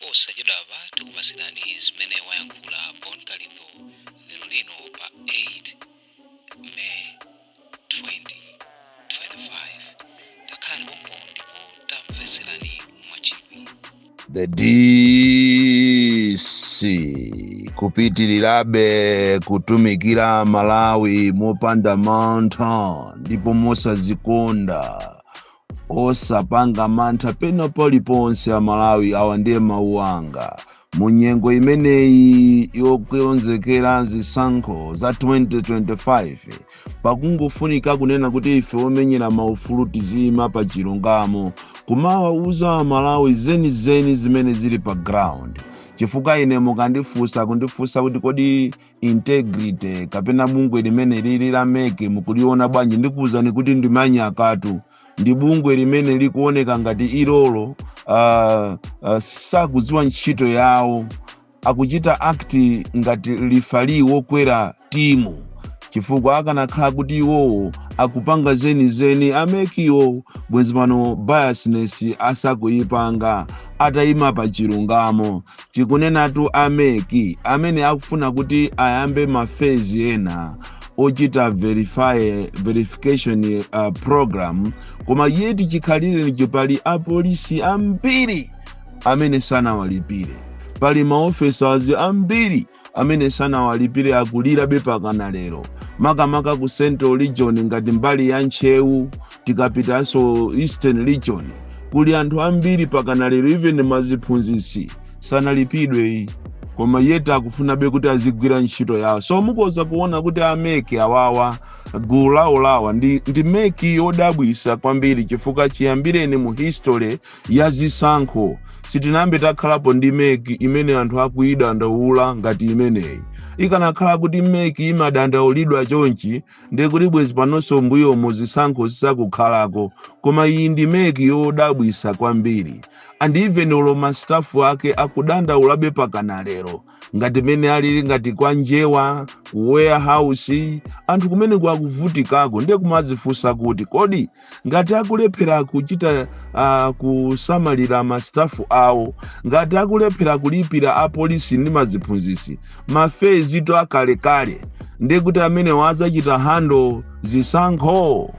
Posachedwapa tikupatsirani zimene wayankhula Bon Kalindo lero lino pa 8 May 2025. Takhalani pompo ndipo tamvetserani mwachidwi. The DC kupitirirabe kutumikira Malawi mopanda mantha ndipo mosazikonda, osapanga mantha pena paliponse. Amalawi, awa ndiye mawu anga mu nyengo imeneyi yokonzekera zisankho za 2025. Pakungofunika kunena kuti ife omenyera maufulu tiziyima pa chilungamo, kumawauza Amalawi zenizeni zimene zili pa ground. Chifukwa ine mukandifunsa, kundifunsa kuti kodi integrity kapena bungwe limene lili la MEC mukuliona bwanji, ndikuwuzani kuti ndimanyakatu. Ndi bungwe limene likuoneka ngati ilolo sakudziwa ntchito yawo, akuchita act ngati referee wokwera timu. Chifukwa akanakhala kuti iwowo akupanga zenizeni, a MECwo, bwenzi pano biasness asakuyipanga, atayima pa chilungamo. Tikunenatu a MEC amene akufuna kuti ayambe ma phase ena ochita verification program, koma yet chikhalire pali apolisi ambiri amene sanawalipire, pali ma officers ambiri amene sanawalipire, akulirabe pakana lero, makamaka ku Central Region ngati mbali ya Ntcheu. Tikapitanso Eastern Region, kuli anthu ambiri pakana lero, even maziphunzitsi sanalipidwe, koma yet akufunabe kuti azigwira ntchito yawo. So mukoza kuona kuti a MEC awawa, gulu lawo lawa ndi MEC yodabwisa kwambiri, chifukwa chiyambireni mu history ya zisankho sitinambe takhalapo ndi MEC imene anthu akuyidandaula ngati imeneyi. Ikanakhala kuti MEC imadandaulidwa chonchi, ndiye kuti bwezi panonso mbuyomo zisankho zisakukhalako. Koma iyi ndi MEC yodabwisa kwambiri, and even olo ma staff ake akudandaulabe pakana lero, ngati mene alili ngati kwa Njewa ku warehouse, anthu kumene kwakuvutikako. Ndiye kumadzifunsa kuti kodi ngati akulephera kuchita kusamalira ma staff awo, ngati akulephera kulipira apolisi ndi maziphunzitsi ma fees to akalekale, ndiye kuti amene wadzachita handle zisankho?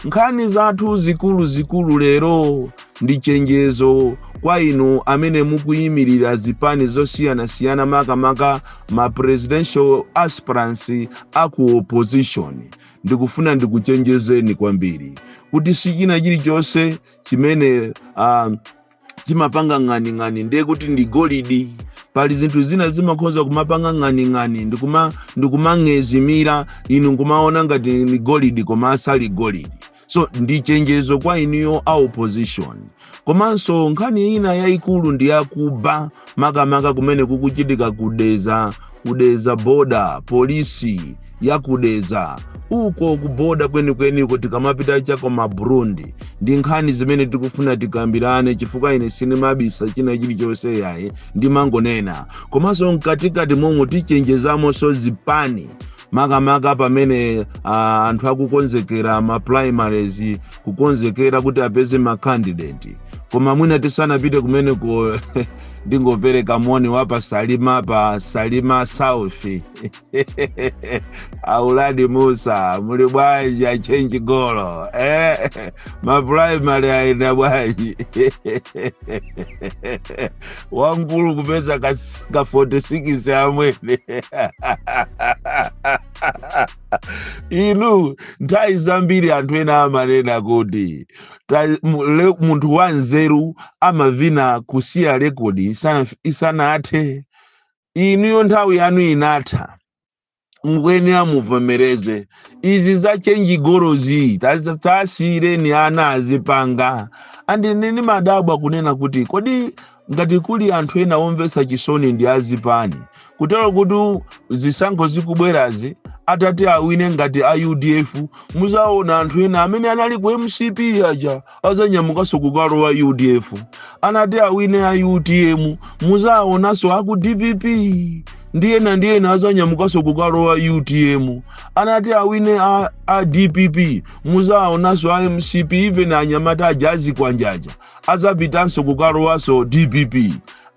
Nkhani zathu zikulu zikulu lero ndi chenjezo kwa inu amene mukuyimirira zipani zosiyanasiyana, makamaka ma presidential aspirants aku opposition. Ndikufuna ndikuchenjezeni kwambiri kuti si china chilichonse chimene chimapanga ng'aning'ani ndiye kuti ndi golidi. Pali zinthu zina zimakhoza kumapanga ng'aning'ani ndikumang'ezimira, inu nkumaona ngati ni golidi, koma asali golidi. So ndi chenjezo kwa inuyo a opposition. Komanso nkhani ina yayikulu ndi yakuba, makamaka kumene kukuchitika kudeza, kudeza border, polisi yakudeza uko ku border kwenikweniko, tikamapita chakoma Burundi. Ndi nkhani zimene tikufuna tikambirane, chifukwa ine sinimabisa china chilichonse yayi, ndimangonena. Komanso mkatikati momwe tichenjezamonso zipani, makamaka pamene anthu akukonzekera ma primaries, kukonzekera kuti apeze ma candidate. Koma mwina tisanapite kumeneko, ndingopereka moni wa pasalima, pa Salima South. Auladi Musa, muli bwanji? Achenji golo, eh? Ma primary aenda bwanji? Wamkulu kupeza ka 46 amwene. Inu, nthawi zambiri anthu ena amanena kuti munthu wanzeru amavina kusiya rekodi isanathe. Inuyo nthawi yanu inatha, mukuyenera muvomereze. Izi za change gorozi tasiyireni ana azipanga. And ndini madabwa kunena kuti kodi ngati kuli anthu ena omvetsa chisoni ndi azipani, kutero kuti zisankho zikubwerazi atati awine ngati a UDF, muzaona anthu ena amene anali ku MCP aja azanyamukanso kukalowa UDF. Anati awine a UTM, muzaonanso aku DPP ndi ena ndi ena azanyamukanso kukalowa UTM. Anati awine a DPP, muzaonanso a MCP, even anyamata aja azikwanjaja azapitanso kukalowanso DPP.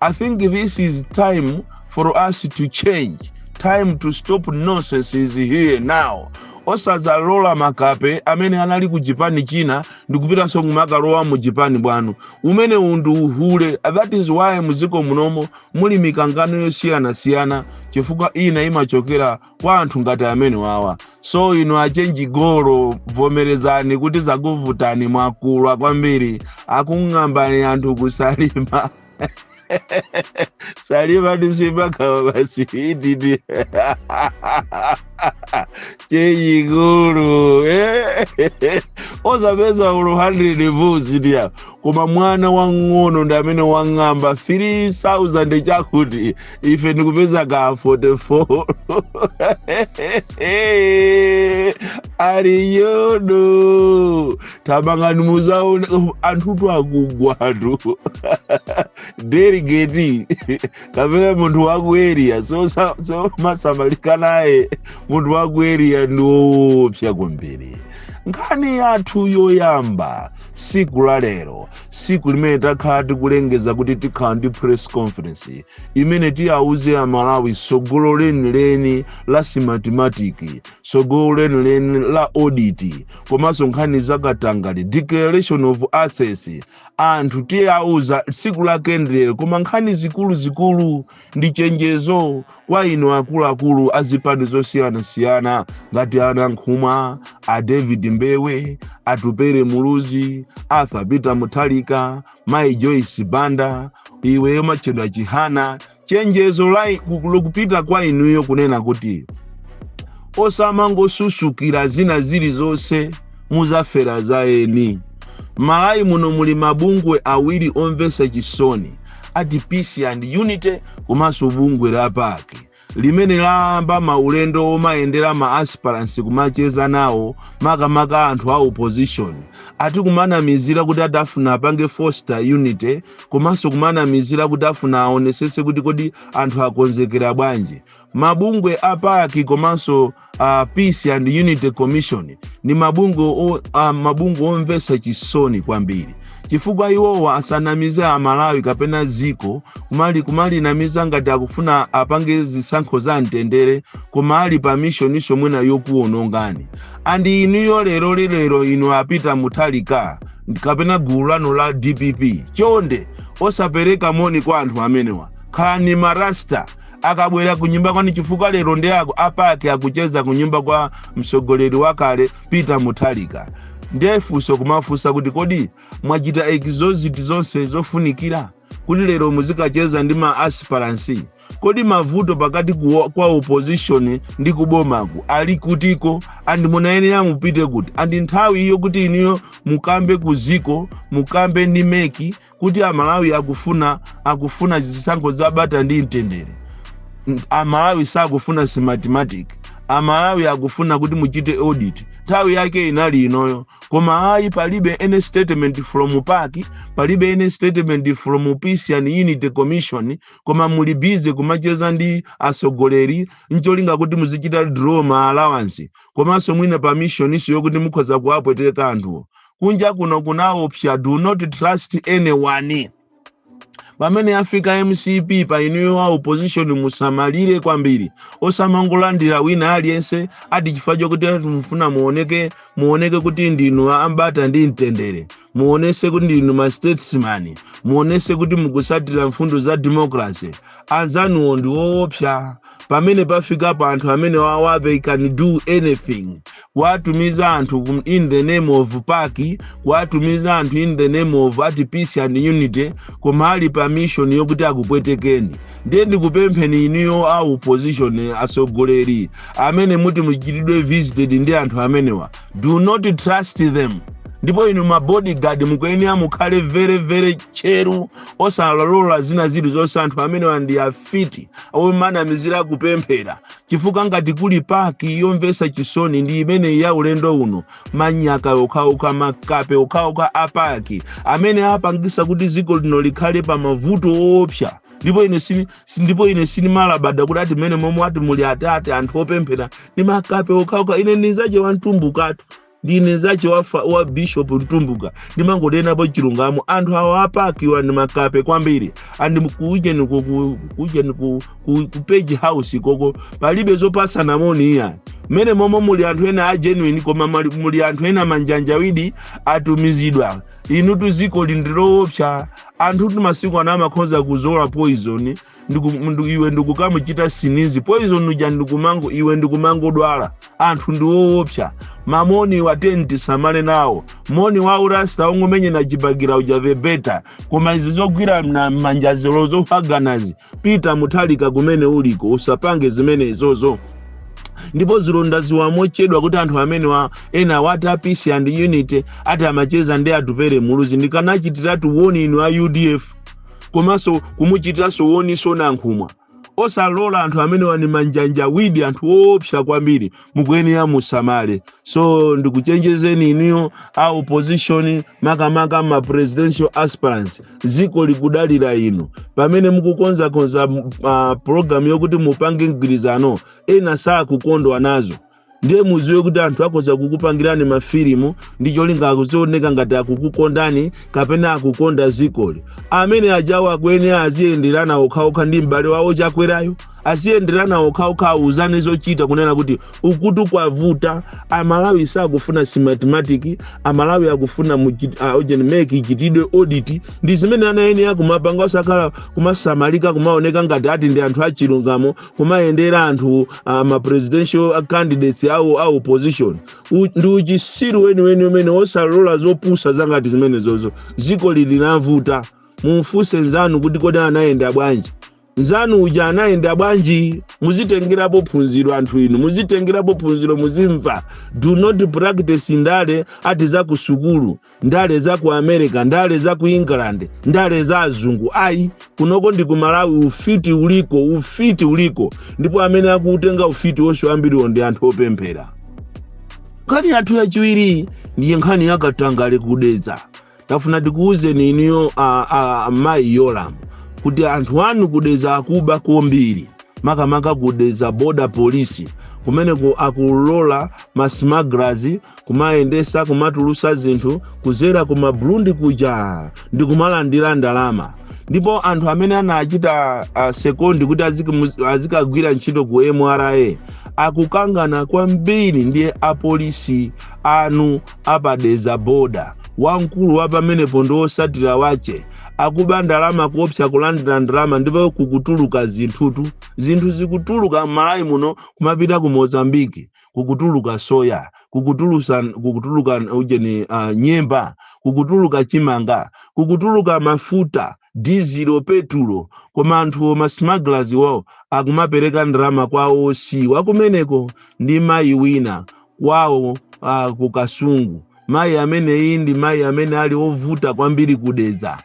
I think this is time for us to change. Time to stop nonsense is here now. Osadzalola makape amene anali ku chipani china ndikupitanso kumakalowa mu chipani bwanu. Umene ndi uhule. That is why muziko munomo muli mikangano yosiyanasiyana, chifukwa ina imachokera kwa anthu ngati amene wawa. So inu achenji golo, vomerezani kuti zakuvutani, mwakulwa kwambiri, akung'ambani anthu kusalima. Salima ndisimakawa basi ititi chechikulu osapeza ulo 100 votes ndiya, koma mwana wang'ono ndi amene wang'amba 3000 chakuti ife ndikupeza ka 44 ali yodo. Tamangani muzaone anthutu akugwatu delegate kapena munthu waku area so so masamalika naye. Munthu waku area ndi woopsa kwambiri. Nkhani yathu yoyamba siku la lero, siku limene takhala tikulengeza kuti tikhala ndi press conference imene tiyauze Amalawi sogolo lenileni la Smartmatic, sogolo lenileni la audit, komanso nkhani zakatangale, declaration of assets. Anthu tiyauza tsiku lake ndilero. Koma nkhani zikuluzikulu ndi chenjezo kwa inu akuluakulu a zipani zosiyanasiyana ngati ana Nkhumwa, a David Mbewe, Atupere Muluzi, Arthur Peter Mutharika, Mai Joyce Banda, iweyo Machedwa Chihana. Chenjezo lokupita kwa inuyo kunena kuti osamangosusukira zina zilizonse, muzafera za eni. Malawi muno muli mabungwe awiri omvetsa chisoni, ati Peace and Unity komanso bungwe la PAC limene layamba maulendo omayendera ma aspirants kumacheza nawo, makamaka anthu a opposition, ati kumanamizira kuti adafuna apange foster unity, komanso kumanamizira kuti afuna aonesese kuti kodi anthu akonzekera bwanji. Mabungwe a PAC komanso Peace and Unity Commission ni mabungwe omvetsa chisoni kwambiri, chifukwa iwowa asanamize Amalawi kapena ziko kumalinamiza ngati akufuna apange zisankho za mtendere, koma ali pa mission mwina yokuwonongani. And inuyo lero lilero, inu apita Mutharika kapena gulu lanu la DPP, chonde osapereka moni kwa anthu amenewa. Khalani marasta akabwera kunyumba kwanu, chifukwa lero ndi ako a PAC akucheza kunyumba kwa mtsogoleri wakale Peter Mutharika. Ndiye funso kumafunsa kuti kodi mwachita exhaust zonse zofunikira kuti lero muzikacheza ndi ma aspirants? Kodi mavuto pakati kwa opposition ndi kubomaku ali kutiko? And munayenera mupite kuti? And nthawi iyo kuti iniyo mukambe kuziko, mukambe ndi MEC kuti Amalawi akufuna zisankho zabata ndi mtendere. Amalawi sakufuna Smartmatic, Amalawi akufuna kuti muchite audit. Nthawi yake inali inoyo, koma ayi, palibe any statement from PAC, palibe any statement from Peace and Unity Commission, koma muli busy kumacheza ndi atsogoleri ncholinga kuti muzichita draw ma allowance, komanso mwina pa mission iso yokuti mukhoza kuwapweteka anthuwo. Kunja kuno kunaopsa. Do not trust anyone. Pamene afika MCP pa inuyo wa opposition, musamalire kwambiri, osamangolandira wina aliyense ati chifukwa chokuti mufuna muoneke kuti ndinu ambata ndi mtendere, muonese kuti ndinu ma statesman, muonese kuti mukusatira mfundo za democracy. Anzanuwo ndi woopsa. Pamene pafikapo anthu amene wawa, they can do anything. Kuwatumiza anthu in the name of PAC, kuwatumiza anthu in the name of ati peace and unity, koma ali pa mission yokuti akupwetekeni. Ndiye ndikupempheni inuyo a opposition, atsogoleri amene muti muchitidwe visited ndi anthu amenewa, do not trust them. Ndipo inu ma bodyguard mukuyenera mukhale very very cheru, osalola zina zilizonse. Anthu amenewa ndi afiti omanamizira kupemphera, chifukwa ngati kuli PAC yomvetsa chisoni ndi imene ya ulendo uno. Manyaka okhaokha, makape okhaokha a PAC amene apangisa kuti dziko lino likhale pa mavuto woopsa. Ndipo ine sinimalabada kuti ati mmene momwe ati muli atate anthu opemphera ndi makape okhaokha. Ine ndinzache wamtumbukatu. Ndine zache wa Bishop Mtumbuka, ndimangonenapo chilungamo. Anthu awa apakiwa ndi makape kwambiri. And kuujeni kuujeni ku Page House koko palibe zopasana moni iya. Mmene momwe muli anthu ena a genuine, koma muli anthu ena manjanjawidi atumizidwa. Inu tuziko lindiloopsa. Anthu kuti masiku ana amakhoza kuzola poison, iwe ndikukamuchita sneeze poison uja, ndikumango iwe ndikumangodwala. Anthu ndi woopsa. Mamoni wateni tisamale nawo. Moni wa urasta ongomenye na chibagira uja, the better. Koma izi zogwira na manjazelo zohaganazi, Peter Muthalika, kumene uliko usapange zimene izozo. Ndipo zilonda ziwamochedwa kuti anthu amene wa ena wati a Peace and Unity ati amacheza ndi Atupere Muluzi. Ndikanachitiratu woni inu a UDF, komanso kumuchitiranso woniso Nankhumwa. Osalola anthu amene wani manjanjawidi, anthu woopsa kwambiri, mukuyenera musamale. So ndikuchenjezeni inuyo a opposition, makamaka ma presidential aspirants, ziko likudalira inu. Pamene mukukonzakonza program yokuti mupange mgwirizano, ena sakukondwa nazo. Ndiye muziwe kuti anthu akhoza kukupangirani mafilimu ndi cholinga akuzioneka ngati akukukondani kapena akukonda zikoli. Amene ajawo akuyenera aziyenderana okhaokha ndi m'bale wawo Chakwerayo, aziyenderana okhaokha, auzane zochita, kunena kuti ukutu kwavuta, Amalawi sakufuna Smartmatic, Amalawi akufuna ujeni MEC ichitidwe audit. Ndi zimene anayenera kumapanga, osakhala kumasamalika kumaoneka ngati ati ndi anthu achilungamo, kumayendera anthu ma presidential candidates awo a opposition. Ndi uchisiru weniweni umene osalola zopusa zangati zimenezozo. Ziko lili linavuta. Mumfunse nzanu kuti kodi anayenda bwanji, nzanu uja anayenda bwanji. Muzitengerapo phunziro, anthu inu, muzitengerapo phunziro, muzimva. Do not practice ndale ati za ku sukulu, ndale za ku America, ndale za ku England, ndale za azungu, ayi. Kunoko ndi ku Malawi. Ufiti uliko, ufiti uliko, ndipo amene akuutenga ufiti wonse ambiriwo ndi anthu opemphera. Nkhani yathu yachiwiri ndiye nkhani yakatangale kudedza. Tafuna tikuwuzeni inuyo mayi Yolamu kuti anthu anu kudedza akuba kwambiri, makamaka kudedza border police, kumene akulola ma smugglers kumayendesa, kumatulusa zinthu kuzera ku Maburundi kuja ndi kumalandira ndalama. Ndipo anthu amene anachita second kuti azikagwira ntchito ku MRA akukangana kwambiri ndiye apolisi anu apadedza border. Wamkulu wa pamenepo ndi wosatira wache akuba ndalama kuopsa, kulandira ndalama, ndipo kukutuluka zinthutu. Zinthu zikutuluka m'Malawi muno kumapita ku Mozambiki. Kukutuluka soya, kukutuluka ujeni nyemba, kukutuluka chimanga, kukutuluka mafuta, dizilo, petulo. Koma anthu ma smugglers wo akumapereka ndalama kwa osiwa kumeneko ndi mayi wina kwawo ku Kasungu. Mayi ameneyi ndi mayi amene ali ovuta kwambiri kudedza.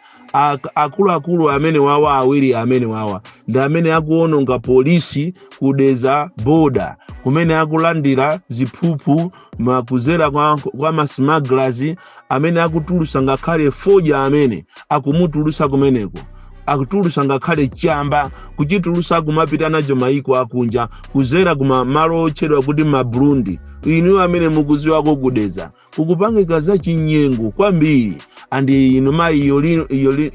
Akuluakulu amene wawa awiri amene wawa ndi amene akuononga polisi kudedza border, kumene akulandira ziphuphu makuzera kwa ma smugglers amene akutulusa ngakhale foja amene akumutulusa kumeneko, akutulusa ngakhale chamba, kuchitulusa kumapita nacho maiko akunja kuzera kuma malo otchedwa kuti Maburundi. Inu amene mukuziwako, kudedza kukupangika za chinyengo kwambiri. And inu mayi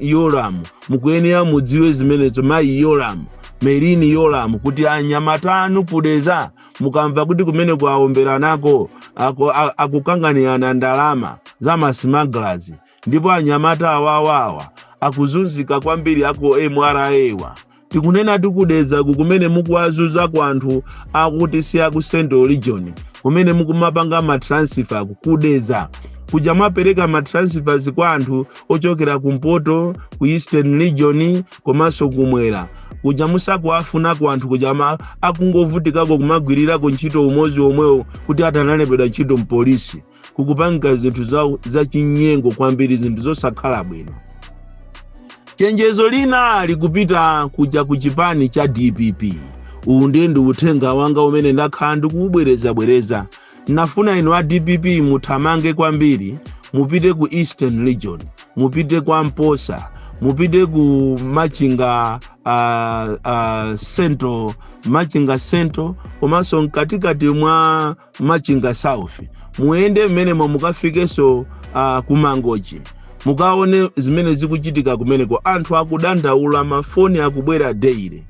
Yolamu mukuyenera mudziwe zimenezo, mayi Yolamu, Merlyne Yolamu, kuti anyamata anu kudedza mukamva kuti kumene kuawomberanako akukanganirana ndalama za ma smugglers, ndipo anyamata awawawa akuzunzika kwambiri aku MRA wa. Tikunena tikudedza kumene mukuwazunzako anthu akuti si aku Central Region, kumene mukumapanga ma transfer kudedza kuja, mwapereka ma transfers kwa anthu ochokera kumpoto, ku Eastern Region komanso kumwera kuja, musakuwafunako anthu kuja akungovutikako kumagwirirako ntchito umodzi omwewo kuti atanalembedwa ntchito mpolisi. Kukupanga zinthu za chinyengo kwambiri, zinthu zosakhala bwino. Chenjezo lina likupita kuja ku chipani cha DPP. Uwu ndiye ndi uthenga wanga umene ndakhala ndikuubwerezabwereza. Nafuna inu a DPP muthamange kwambiri, mupite ku Eastern Region, mupite kwa Mposa, Mupite ku Machinga Central, Machinga Central komanso mkatikati mwa Machinga South. Muyende mmenemo, mukafikenso ku Mangochi, mukaone zimene zikuchitika kumeneko. Anthu akudandaula, mafoni akubwera daily.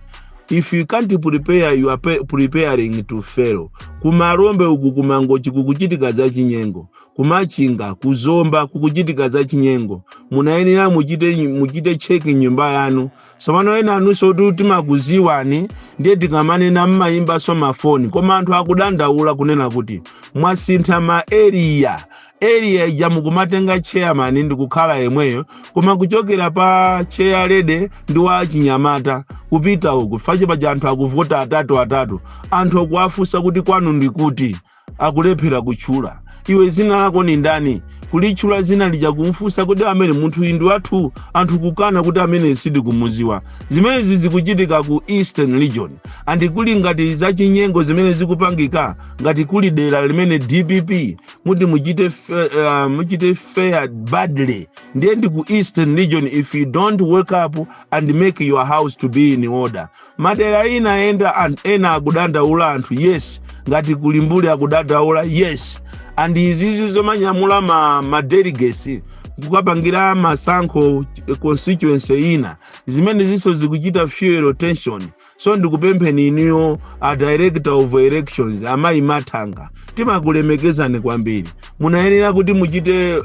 If you can't prepare, you are preparing to fail. Kumalombe uku, kuMangochi kukuchitika za chinyengo, kuMachinga, kuZomba kukuchitika za chinyengo. Munayenera muchite check nyumba yanu. Tsopano ena anunso kuti timakuziwani, ndiye tikamanena mmayimbaso mafoni, koma anthu akudandaula kunena kuti mwasintha ma area. Area ija mukumatenga chairman ndikukhala yemweyo, koma kuchokera pa chair lady ndi wa chinyamata kupita uku fache paja anthu akuvota atatu atatu. Anthu akuwafunsa kuti kwanu ndikuti, akulephera kutchula. Iwe zina lako ni ndani? Kulitchula zina lija, kumfunsa kuti amene munthu uyu ndi wathu, anthu kukana kuti amene sitikumuziwa. Zimenezi zikuchitika ku Eastern Region, and kuli ngati zachinyengo zimene zikupangika. Ngati kuli dera limene DPP muti muchite fare badly, ndiye ndi ku Eastern Region, if you don't wake up and make your house to be in order. Madera ina enda ena akudandaula anthu, yes. Ngati kulimbuli akudandaula, yes. And izizi zomanyamula ma delegates kukapangira masankho constituency ina, zimene zinso zikuchita fuel tension. So ndikupempheni inuyo a Director of Elections, amayi Mathanga, timakulemekezani kwambiri. Munayenera kuti muchite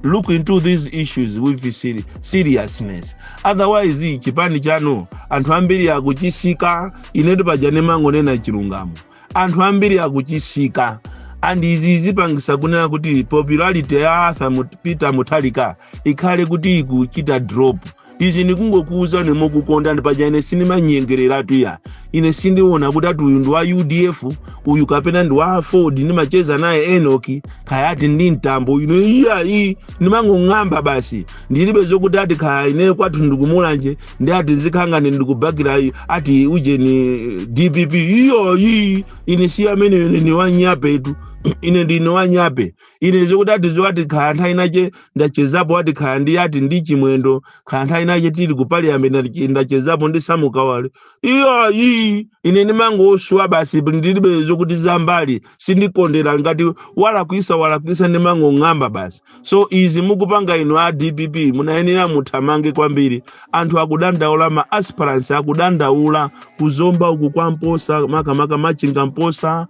look into these issues with seriousness, otherwise chipani chanu anthu ambiri akuchisika. Inetu paja ndimangonena chilungamo. Anthu ambiri akuchisika, and izi zipangisa kunena kuti popularity ya Arthur Peter Mutharika ikhale kuti ikuchita drop. Izi ndikungokuwuzani mokukondani. Paja ine sindimanyengereratu ya. Ine sindiona kuti ati uyu ndi wa UDF, uyu kapena ndi wa AFORD, ndimacheza naye Enoki, kaya ati ndi Mtambo. Ine iyayi, ndimangong'amba basi. Ndilibe zokuti ati kaya ine kwathu ndikuMulanje, ndi ati zikhangani ndikubakira ati ujeni DPP. Iyoyi, ine si amene. Ine ni wanyapetu, ine ndine wanyape. Ine zokuti ati zoati kaya nthawi inache ndachezapo ati kaya ndi ati ndi Chimwendo, kaya nthawi inache tili ku parliament ndachezapo ndi Samukawale, iyoyi, ine ndimangoswa basi. Ndilibe zokuti zambali, sindikondera. Ngati walakwisa, walakwisa, ndimangong'amba basi. So izi mukupanga inu a DPP, munayenera muthamange kwambiri. Anthu akudandaula, ma aspirants akudandaula kuZomba uku kwa Mposa, makamaka Machinga Mposa,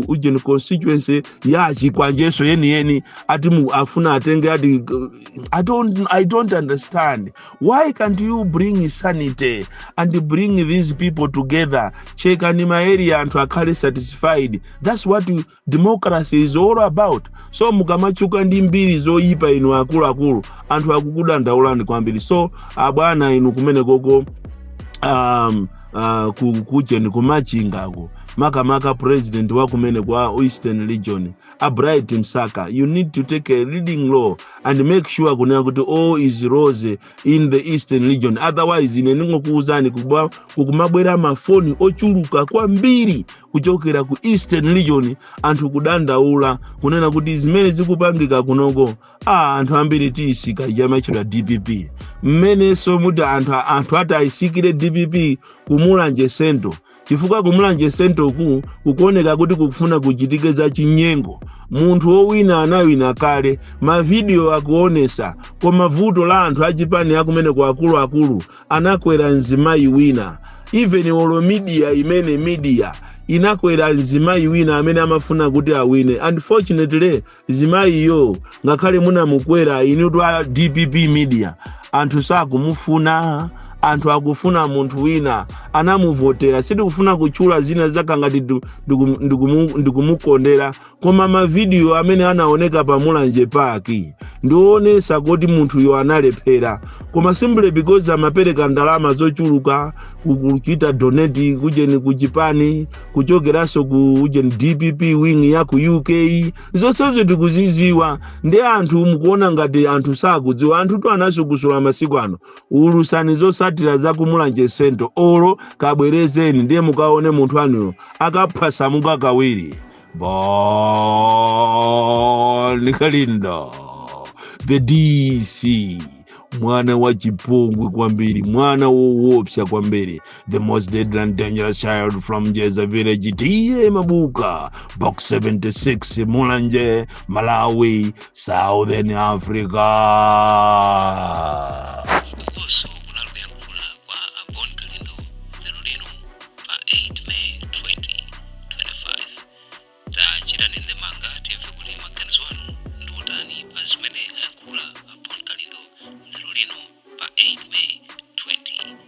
ujeni constituency ya Chikwanjeso yeniyeni, ati afuna atenge ati. I don't understand, why can't you bring sanity and bring these people together? Chekani ma area, anthu akhale satisfied. That's what democracy is all about. So mukamachuka ndi mbiri zoyipa inu akuluakulu, anthu akukudandaulani kwambiri. So abwana inu kumene koko kucheni kuMachingako, makamaka president wa kumene kwa Eastern Region, a Bright Msaka, you need to take a leading role and make sure kunena kuti all is rosy in the Eastern Region. Otherwise ine ndingokuwuzani, kukumabwera mafoni ochuluka kwambiri kuchokera ku Eastern Region, anthu kudandaula kunena kuti zimene zikupangika kunoko, anthu ambiri tiyisika chamachedwa DPP. Mmenenso muti anthu ati ayisikire DPP kuMulanje Central, chifukwa kuMulanje Central ku kukuoneka kuti kukufuna kuchitike za chinyengo. Munthu wowina anawina kale, mavidiyo akuonesa, koma vuto la anthu achipani akumene ku akuluakulu anakwera mzimayi wina. Even olo media imene media inakwera mzimayi wina amene amafuna kuti awine. Unfortunately mzimayiyo, ngakhale munamukwera inutu a DPP media, anthu sakumufuna. Anthu akufuna munthu wina, anamuvotera. Sitikufuna kutchula zina zaka ngati ndikumukondera, koma mavidiyo amene anaoneka pa Mulanje Park ndionesa kuti munthuyo analephera, koma simply because amapereka ndalama zochuluka, kuchita donate kujeni kuchipani, kuchokeranso ku ujeni DPP wing ya ku UK. Zonsezo tikuziziwa. Ndi anthu mukuona ngati anthu sakudziwa? Anthu tu anasukusula masiku ano. Ulusani zosatira za kuMulanje Central, olo kabwerezeni, ndiye mukaone munthu anuyo akaphwasamuka kawiri. Bon Kalindo, The DC, mwana wa chipongwe kwambiri, mwana woopsa kwambiri, the most deadly and dangerous child from Jeza village, T/A Mabuka, Box 76, Mulanje, Malawi, Southern Africa. Ukonso kunali kuyankhula kwa a Bon Kalindo lero lino pa 8 May 2025. Tachitani ndemanga timve kuti maganizo anu ndi otani pa zimene ayankhula a Bon Kalindo lero lino pa 8 May 2025.